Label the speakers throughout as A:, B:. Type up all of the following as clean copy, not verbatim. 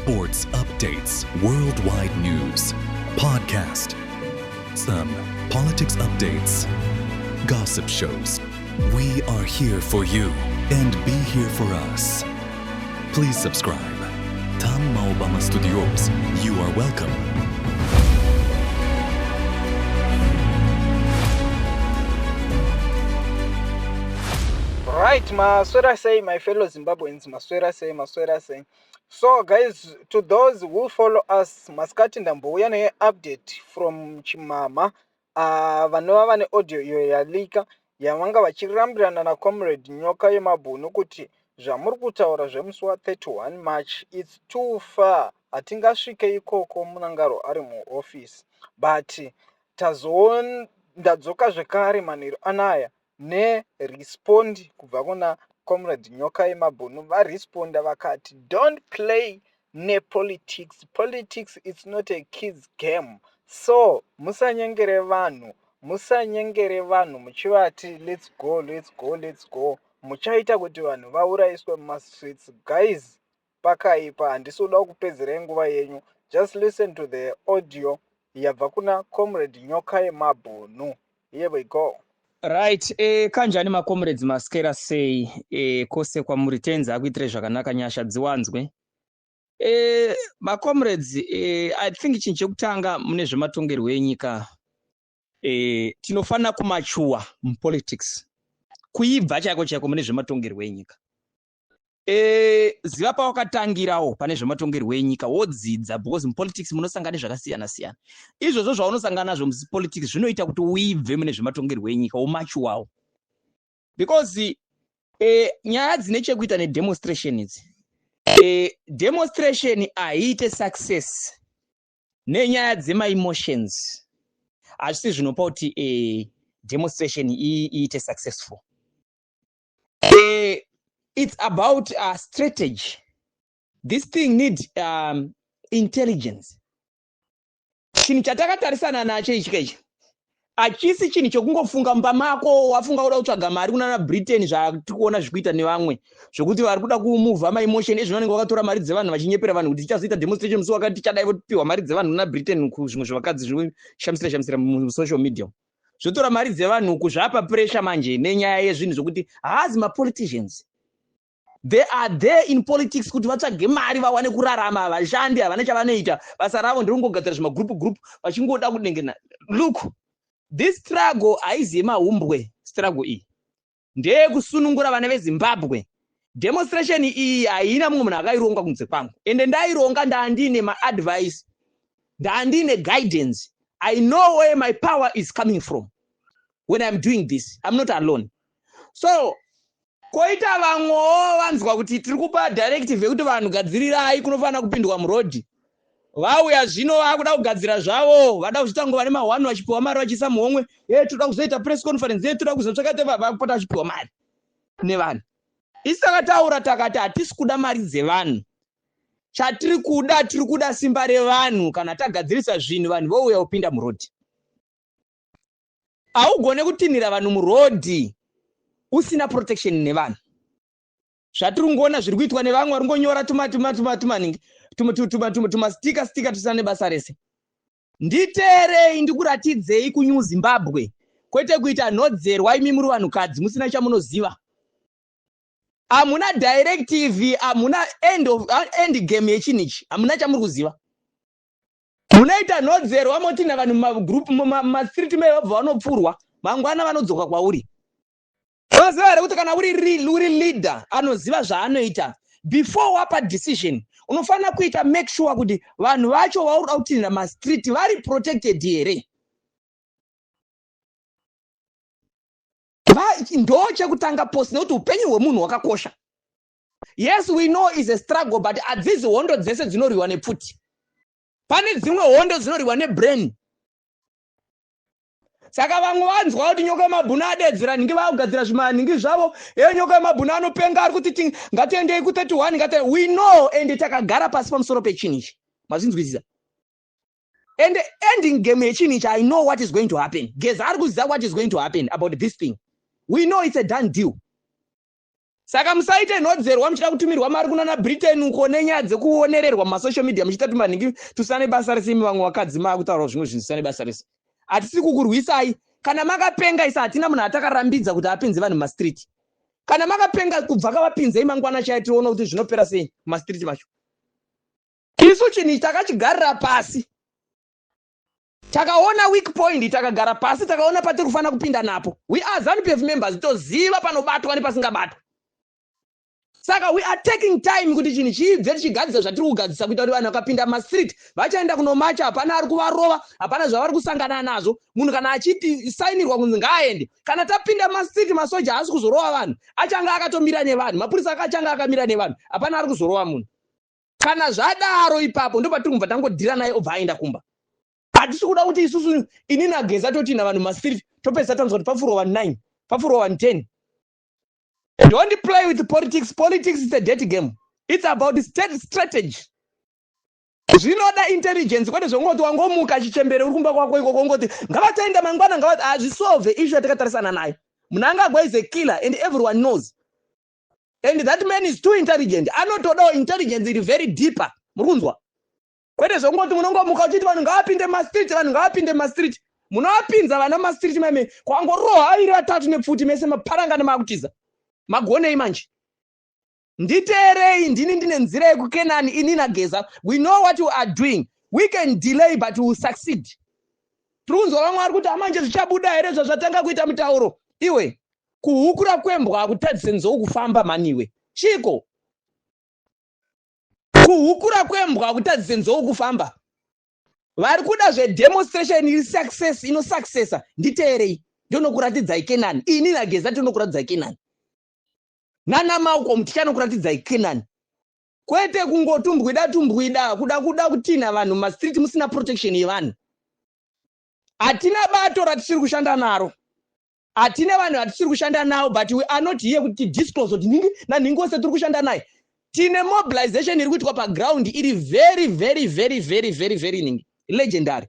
A: Sports updates, worldwide news, podcast, some politics updates, gossip shows. We are here for you and be here for us. Please subscribe. Tam Maobama Studios, you are welcome.
B: Right, maswera sei my fellow Zimbabweans, maswera sei, maswera sei. So guys, to those who follow us, masikati ndambouya neupdate from Chimama, vanova vane audio iyo yalika yavanga vachirambirana naComrade Nyoka yeMabhunu kuti zvamuri kutaura zvemusi wa31 March, it's too far, hatingasvike ikoko Mnangagwa ari muofisi. But tazoon ndadzoka zvekare manheru anaya nerespond kubva kuna Comrade Nyoka yeMabhunu. Varesponda vakati, "Don't play nepolitics. Politics, it's not a kids game. So musanyengere vanhu, musanyengere vanhu muchivati let's go, let's go, let's go. Muchaita kuti vanhu vaurayiswe mumastreets." Guys, pakaipa. Handisi kuda kupedzerai nguva yenyu. Just listen to the audio yabva kuna Comrade Nyoka yeMabhunu. Here we go.
C: Right, kanjani macomrades? Maswera sei kose kwamuri? Tenzi akuitire zvakanaka, nyasha dziwanzwe. Macomrades, I think chinhu chekutanga mune zvematongerwo enyika, tinofanira kumature mupolitics, kuibva chaiko chaiko mune zvematongerwo enyika. Ziva pawakatangirawo pane zvematongerwo enyika, wodzidza, because mupolitics munosangana nezvakasiyana siyana. Izvozvo zvaunosangana nazvo mupolitics zvinoita kuti uibve mune zvematongerwo enyika, womaturewo, because nyaya dzine chekuita nedemonstration idzi, demonstration haiite success nenyaya dzemaemotions. Hazvisi zvinopa kuti demonstration iite successful. It's about strategy. This thing need intelligence. Chinhu chatakatarisana nacho ichi kechi hachisi chinhu chokungofunga mumba mako, wafunga kuda kutsvaga mari kunana Britain, zvatiri kuona zvikuita nevamwe, zvokuti vari kuda kumuvha maemotion ezvino, vanenge vakatora mari dzevanhu vachinyepera vanhu kuti tichazoita demonstration musi wakati, tichadai, vopiwa mari dzevanhu kuna Britain, zvimwe zvevakadzi zvinoshamisira shamisira musocial media, zvotora mari dzevanhu uku, zvapa pressure manje nenyaya yezvinhu zvokuti haazi mapoliticians. They are there in politics kuti vatsvage mari, vawane kurarama. Vashandi havana chavanoita, basa ravo nderongogadzira zvimagroup group vachingoda kudengena. Look, this struggle haizi yemahumbwe. Struggle iyi ndeyekusunungura vana veZimbabwe. Demonstration iyi haina mumwe munhu akaironga kunze kwangu, ende ndaironga ndandine maadvice, ndandine guidance. I know where my power is coming from when I'm doing this. I'm not alone. So koita vamwewo vanzwa kuti tiri kupa directive yekuti vanhu gadzirirai, kunofanira kupindwa murodhi. Vauya zvino vakuda kugadzira zvavo, vada kuzviita nguva nemahwani, vachipiwa mari, vachiisa muhomwe. Ye, toda kuzoita press conference, ye, toda kuzotsvakate, vapota vachipiwa mari nevanhu. Isi takataura takati hatisi kuda mari dzevanhu. Chatiri kuda, tiri kuda simba revanhu. Kana tagadzirisa zvinhu, vanhu vouya kupinda murodhi. Haugone kutinhira vanhu murodhi usina protection nevanhu. Zvatiri kungoona zviri kuitwa nevamwe vari ngonyora tumaningi tumasticker sticker tusina nebasa rese. Nditeerei ndikuratidzei kuNew Zimbabwe, kwete kuita nhodzerwa imi muri vanhukadzi musina chamunoziva. Hamuna directive, hamuna end game yechinhu ichi, hamuna chamuri kuziva. Munoita nhodzerwa, motinha vanhu mumagroup, mumastreet mevabva vanopfurwa, mangwana vanodzoka kwauri. Unoziva here kuti kana uri leader anoziva zvaanoita, before wapa decision unofanira kuita make sure kuti vanhu vacho vauri kuda kutinhira mastreet vari protected here? Ndo chekutanga post, nekuti upenyu hwemunhu hwakakosha. Yes, we know is a struggle, but hadzizi hondo dzese dzinorwiwa nepfuti. Pane dzimwe hondo dzinorwiwa nebrain. Saka vamwe vanzwa kuti Nyoka yemabhunu adedzera nhingi, vakugadzira zvimanhingi zvavo. E, Nyoka yemabhunu anopenga, ari kuti ngatiendei ku31 ngati. We know and takagara pasi pamusoro pechinhu ichi, mazvinzwisisa? And ending game yechinhu ichi, I know what is going to happen. Geza ari kuziva what is going to happen about this thing. We know it's a done deal. Saka musaite nhodzerwa muchida kutumirwa mari kunana Britain uko nenyaya dzekuonererwa mumasocial media, muchiita tumanhingi tusina nebasa rese. Imi vamwe vakadzi maakutaurawo zvimwe zvinhu zvisina nebasa rese. Hatisi kukurwisai. Kana makapenga, isa hatina munhu atakarambidza kuti apinze vanhu mumastreet. Kana makapenga, kubva kavapinzei mangwana chaiyo, tione kuti zvinopera sei mumastreet macho. Isu chinhu ichi takachigarira pasi, takaona weak point, takagara pasi, takaona patiri kufanira kupinda napo. We are ZANU PF members, toziva panobatwa nepasingabatwa. Saka we are taking time kuti chinhu chiibve, tichigadzisa zvatiri kugadzisa, kuita kuti vanhu vakapinda mumastreet vachaenda kunomacha, hapana ari kuvarova, hapana zvavari kusangana nazvo. Munhu kana achiti sainirwa kunzi ngaaende, kana tapinda mumastreet, masoja haasi kuzorova vanhu, achange akatomira nevanhu, mapurisa akachange akamira nevanhu, hapana ari kuzorova munhu. Kana zvadaro, ipapo ndo patiri kubva tangodhira naye, obva aenda kumba. Hatisi kuda kuti isusu, ini naGeza, totina vanhu mumastreet, topedzisa tanzwa kuti papfurwa vanhu 9, papfurwa vanhu 10. Don't play with politics. Politics is a dirty game. It's about state strategy. Zvinoda intelligence, kwete zvongoti wangomuka chichembere uri kumba kwako ikoko, ungoti ngavatoenda mangwana, ngava hazvisolve issue yatakatarisana nayo. Mnangagwa is a killer and everyone knows, and that man is too intelligent. Anotodawo intelligence iri very deeper, muri kunzwa? Kwete zvongoti munongomuka uchiti vanhu ngavapinde mastreet, vanhu ngavapinde mastreet. Munovapinza vana mastreet mame, kwangorohwa aviri vatatu nepfuti, mese maparangana maakutiza. Magonei manje? Nditeerei, ndini ndine nzira yekuKenani. Ini naGeza, we know what we are doing. We can delay, but we will succeed. Tiri kunzwa vamwe vari kuti, amanje zvichabuda here zvazvatanga kuita mutauro? Iwe, kuhukura kwembwa hakutadzise nzou kufamba maniwe. Chiko kuhukura kwembwa hakutadzise nzou kufamba? Vari kuda zvedemonstration iri success, inosuccessa, nditeerei, ndonokuratidzai Kenani. Ini naGeza tinokuratidzai Kenani, nana Malcolm tichanokuratidzai Kenani, kwete kungotumbwida tumbwida kuda kutina vanhu mumastreet musina protection yevanhu. Hatina bato ratisiri kushanda naro, hatina vanhu vatisiri kushanda navo, but we are not here kuti tidisclose kuti nhingi nanhingi wose tiri kushanda naye. Tine mobilization iri kuitwa paground iri very, very, very, very, very, very ningi legendary.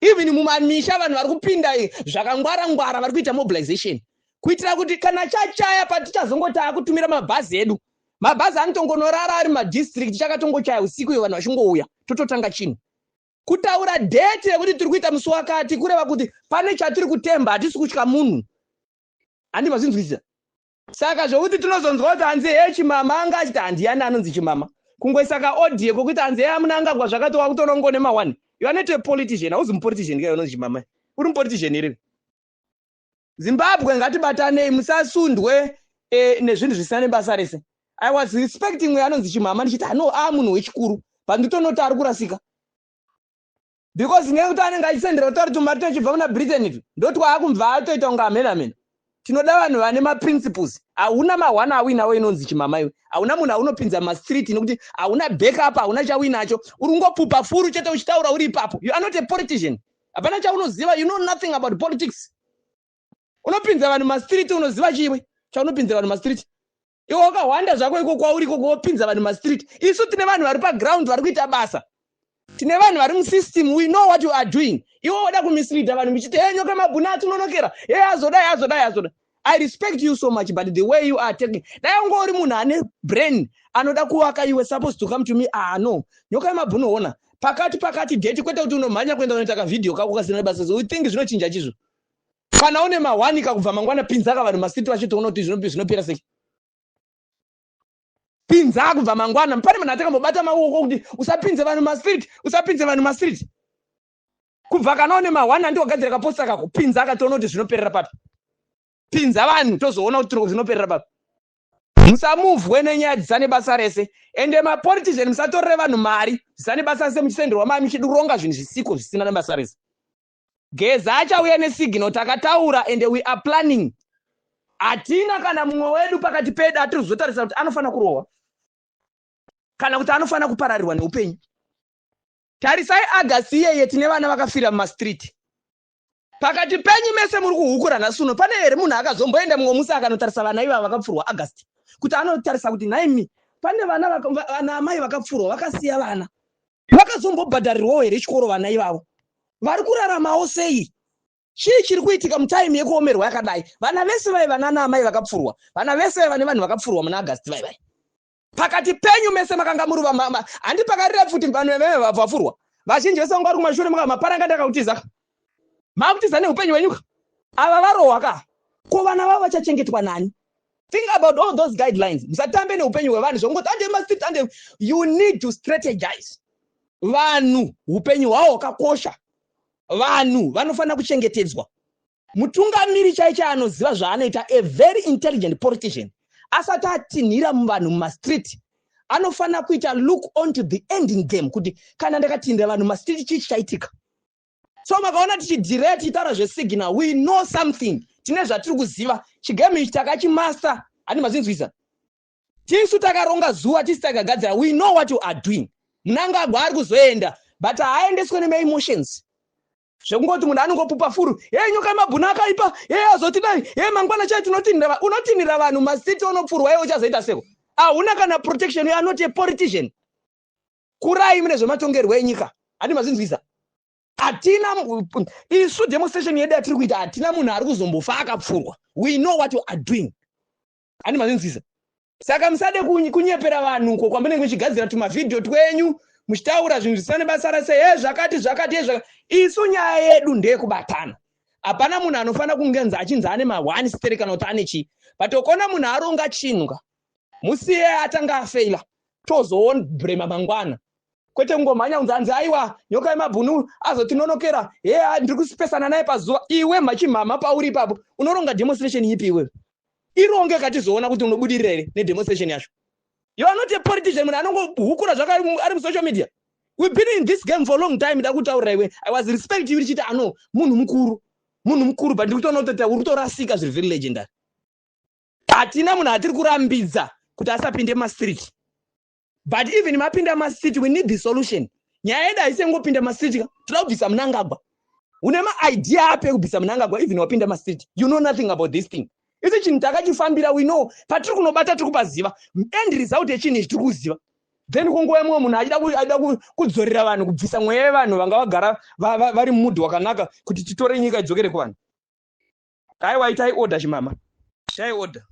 C: Even mumamisha vanhu vari kupinda zvakangwara ngwara, vari kuita mobilization kuitira kuti kana chachaya, patichazongoti akutumira mabhazi edu, mabhazi anotongonorara ari madistrict. Chakatongochaya usiku iyo, vanhu vachingouya, tototanga chinhu. Kutaura date rekuti tiri kuita musi wakati kureva kuti pane chatiri kutemba, hatisi kutya munhu. Handi mazvinzwisisa? Saka zvokuti tinozonzwa kuti hanzi he, Chimama anga achiti, handiyani anonzi Chimama, kungoisa kaaudio kokuti hanzi he, amunangagwa zvakati, wakutonongo nema1. You are not a politician, hauzi mupolitician kai unonzi Chimama. Uri mupolitician here? Zimbabwe, ngatibatanei, musasundwe nezvinhu zvisina nebasa rese. I was respecting uyo anonzi Chimama, ndichiti ano a munhu wechikuru, but nditonoti ari kurasika, because nekuti anenge achisendera kutaura tumari tochibva kuna Britain itu, ndotwaakumva atoita kunge amene amene. Tinoda vanhu vane maprinciples. Hauna mahwana awinawo inonzi Chimama iwe. Hauna munhu aunopinza mastreet, nekuti hauna backup, hauna chawinacho. Uri kungopupa furu chete uchitaura uri ipapo. You are not a politician, hapana chaunoziva. You know nothing about politics. Unopinza vanhu mastreet, unoziva chimwe chaunopinza vanhu mastreet? Iwe wakahwanda zvako iko kwauri ikoko, wopinza vanhu mastreet. Isu tine vanhu vari paground vari kuita basa, tine vanhu vari musystem. We know what you are doing. Iwe woda kumisleada vanhu muchiti, he, Nyoka Mabhuna atinonokera, he, azodai, azodai, azodai. I respect you so much, but the way you are taking, dai unge uri munhu ane brain anoda kuvaka, you were supposed to come to me. Ah, no, Nyoka Yemabhunu, ona pakati pakati date, kwete kuti unomhanya kuenda unoita kavhidhiyo kako kasina basa. So you think zvinochinja chizvo? Kana une mahwanika, kubva mangwana pinzaka vanhu mastreet vacho, toona kuti zvinopera sei. Pinza kubva mangwana. Pane munhu atakambobata maoko kuti usapinze vanhu mastreet, usapinze vanhu mastreet. Kubva kana une mahwani, andiwagadzira kaposter kako, pinza, akatoona kuti zvinoperera papi. Pinza vanhu, tozoona kuti zvinoperera papi. Musamuvhwe nenyaya dzisane basa rese. Ende mapolitician, musatorere vanhu mari zvisane basa rese, muchisenderwa mari, muchironga zvinhu zvisiko zvisina nebasa rese. Geza achauya nesignal, takataura, and we are planning. Hatina kana mumwe wedu pakati pedu atiri kuzotarisa kuti anofanira kurohwa kana kuti anofanira kupararirwa neupenyu. Tarisai August iyeye, tine vana vakafira mumastreet. Pakati penyu mese muri kuhukura nhasi uno, pane here munhu akazomboenda mumwe musi akanotarisa vana ivava vakapfurwa August, kuti anotarisa kuti nhaimi, pane vana, vana amai vakapfurwa vakasiya vana, vakazombobhadharirwawo here chikoro? Vana ivavo vari kuraramawo sei? Chii chiri kuitika mutime yekuomerwa yakadai? Vana vese vaiva nana amai vakapfurwa, vana vese vaiva nevanhu vakapfurwa muna August vaivai. Pakati penyu mese makanga muri handi pakarira pfuti, vanhu veve vapfurwa vazhinji vese vanga vari kumashure, maparanga ndakakutiza, makutiza neupenyu hwenyu. Ava varohwa ka, ko vana vavo vachachengetwa nani? Think about all those guidelines. Musatambe neupenyu hwevanhu zvongoti ande mastreet ande. You need to strategize. Vanhu upenyu hwavo hwakakosha, vanhu vanofanira kuchengetedzwa. Mutungamiri chaicho anoziva zvaanoita, a very intelligent politician, asati atinhira muvanhu mumastreet, anofanira kuita look onto the ending game, kuti kana ndakatinhira vanhu mumastreet, chii chichaitika? So makaona tichidhireya, tichitaura zvesignal, we know something, tine zvatiri kuziva. Chigame ichi takachimaster, handi mazinzwisa? Tisu takaronga zuva, tisi takagadzira. We know what you are doing. Mnangagwa ari kuzoenda, but haaendeswe nemaemotions zvekungoti munhu anongopupa furu ye nyoka yemabhunu akaipa ye azotidai ye mangwana chai. Tinotinhira, unotinhira vanhu mastreet, onopfurwa iye uchazoita seko? Hauna kana protection. You are not a politician. Kurai mune zvematongerwo enyika, handi mazinzwisa? Hatina isu demonstration yedu yatiri kuita, hatina munhu ari kuzombofa akapfurwa. We know what you are doing, handi mazinzwisa? Saka musade kunyepera vanhu ko kwamunenge muchigadzira tumavhidhiyo twenyu muchitaura zvinhu zvisina nebasa rese, ye zvakati zvakati, ye zvakati. Isu nyaya yedu ndeyekubatana. Hapana munhu anofanira kunge achinzi ane ma1 steri kana kuti ane chii, but ukaona munhu aronga chinhu ka, musiye atanga afeila, tozobrema mangwana, kwete kungomhanya kunzi anzi aiwa, nyoka yemabhunu azotinonokera, he ndiri kusipesana naye pazuva. Iwe machimhama, pauri ipapo unoronga demonstration ipi? Iwewe ironge katizoona kuti unobudirira here nedemonstration yacho. You are not a politician. Munhu anongohukura zvaka ari musocial media. We've been in this game for a long time. Ndakutaurira iwe, I was respect you ndichiti ano munhu mukuru, munhu mukuru, but ndikutoona kuti uri kutorasika zviri very legendary. Hatina munhu atiri kurambidza kuti asapinde mastreet, but even mapinda mastreet, we need the solution. Nyaya yedu haisengopinda mastreet ka, toda kubvisa Mnangagwa. Une maidea api ekubvisa Mnangagwa even wapinda mastreet? You know nothing about this thing. Isi chinhu takachifambira, we know patiri kunobata, tiri kupaziva end result yechinhu ichi, tiri kuziva. Then kunguva mumwe munhu achida kudzorera vanhu, kubvisa mweya yevanhu vanga vagara vari mumudhi wakanaka, kuti titore nyika idzokere kuvanhu. Aiwa, itai order, chimama, itai order.